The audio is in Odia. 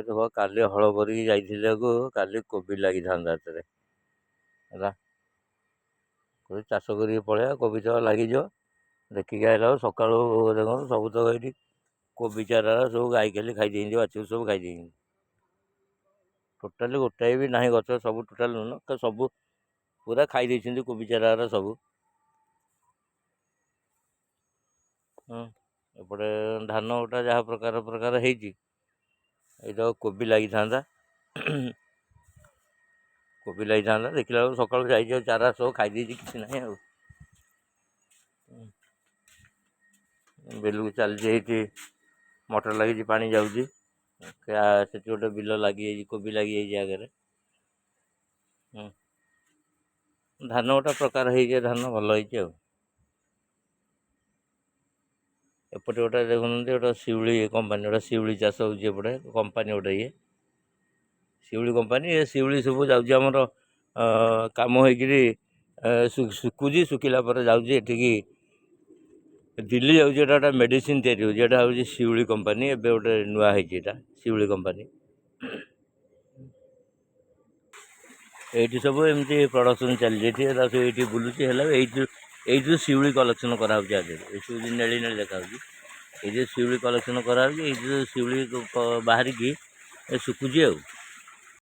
ଦେଖ, କାଲି ହଳ କରିକି ଯାଇଥିଲି, କାଲି କୋବି ଲାଗିଥାନ୍ତା ଏଥିରେ। ହେଲା, ଚାଷ କରିକି ପଳେଇବା, କୋବି ତ ଲାଗିଯିବ। ଦେଖିକି ଆଇଲା ବେଳକୁ ସକାଳୁ ଦେଖନ୍ତୁ, ସବୁ ତ ଏଇଠି କୋବି ଚାରା ସବୁ ଗାଈ ଖାଲି ଖାଇ ଦେଇଛନ୍ତି, ବାଛୁରୀ ସବୁ ଖାଇ ଦେଇଛନ୍ତି। ଟୋଟାଲି ଗୋଟାଏ ବି ନାହିଁ ଗଛ, ସବୁ ଟୋଟାଲି ନୁହଁ, ସବୁ ପୁରା ଖାଇ ଦେଇଛନ୍ତି କୋବି ଚାରା ସବୁ। ହଁ, ଏପଟେ ଧାନ ଗୋଟା ଯାହା ପ୍ରକାର ପ୍ରକାର ହେଇଛି। ଏଇଟା କୋବି ଲାଗିଥାନ୍ତା, କୋବି ଲାଗିଥାନ୍ତା। ଦେଖିଲା ବେଳକୁ ସକାଳୁ ଯାଇଛି, ଚାରା ସବୁ ଖାଇ ଦେଇଛି, କିଛି ନାହିଁ। ଆଉ ବିଲକୁ ଚାଲିଛି, ଏଇଠି ମଟର ଲାଗିଛି, ପାଣି ଯାଉଛି। ସେଠି ଗୋଟେ ବିଲ ଲାଗିଯାଇଛି, କୋବି ଲାଗିଯାଇଛି ଆଗରେ। ଧାନ ଗୋଟେ ପ୍ରକାର ହେଇଛି, ଧାନ ଭଲ ହେଇଛି। ଆଉ ଏପଟେ ଗୋଟେ ଦେଖୁନାହାନ୍ତି, ଗୋଟେ ଶିଉଳି କମ୍ପାନୀ, ଗୋଟେ ଶିଉଳି ଚାଷ ହେଉଛି ଏପଟେ। କମ୍ପାନୀ ଗୋଟେ ଇଏ ଶିଉଳି କମ୍ପାନୀ। ଏ ଶିଉଳି ସବୁ ଯାଉଛି ଆମର କାମ ହେଇକିରି ଶୁଖୁଛି, ଶୁଖିଲା ପରେ ଯାଉଛି ଏଠିକି ଦିଲ୍ଲୀ ଯାଉଛି। ଏଇଟା ଗୋଟେ ମେଡ଼ିସିନ ତିଆରି ହେଉଛି। ଏଇଟା ହେଉଛି ଶିଉଳି କମ୍ପାନୀ, ଏବେ ଗୋଟେ ନୂଆ ହେଇଛି ଏଇଟା ଶିଉଳି କମ୍ପାନୀ। ଏଇଠି ସବୁ ଏମିତି ପ୍ରଡ଼କ୍ସନ୍ ଚାଲିଛି ଏଠି। ଏଟା ସବୁ ଏଇଠି ବୁଲୁଛି। ହେଲା, ଏଇଠୁ ଏଇଠୁ ଶିଉଳି କଲେକ୍ସନ୍ କରାହେଉଛି। ଆଦେହରୁ ଏସବୁ ନେଳି ନେଳି ଦେଖାହେଉଛି, ଏଇ ଯେଉଁ ଶିଉଳି କଲେକ୍ସନ୍ କରାହେଉଛି, ଏଇଠୁ ଶିଉଳି ବାହାରିକି ଏ ଶୁଖୁଛି। ଆଉ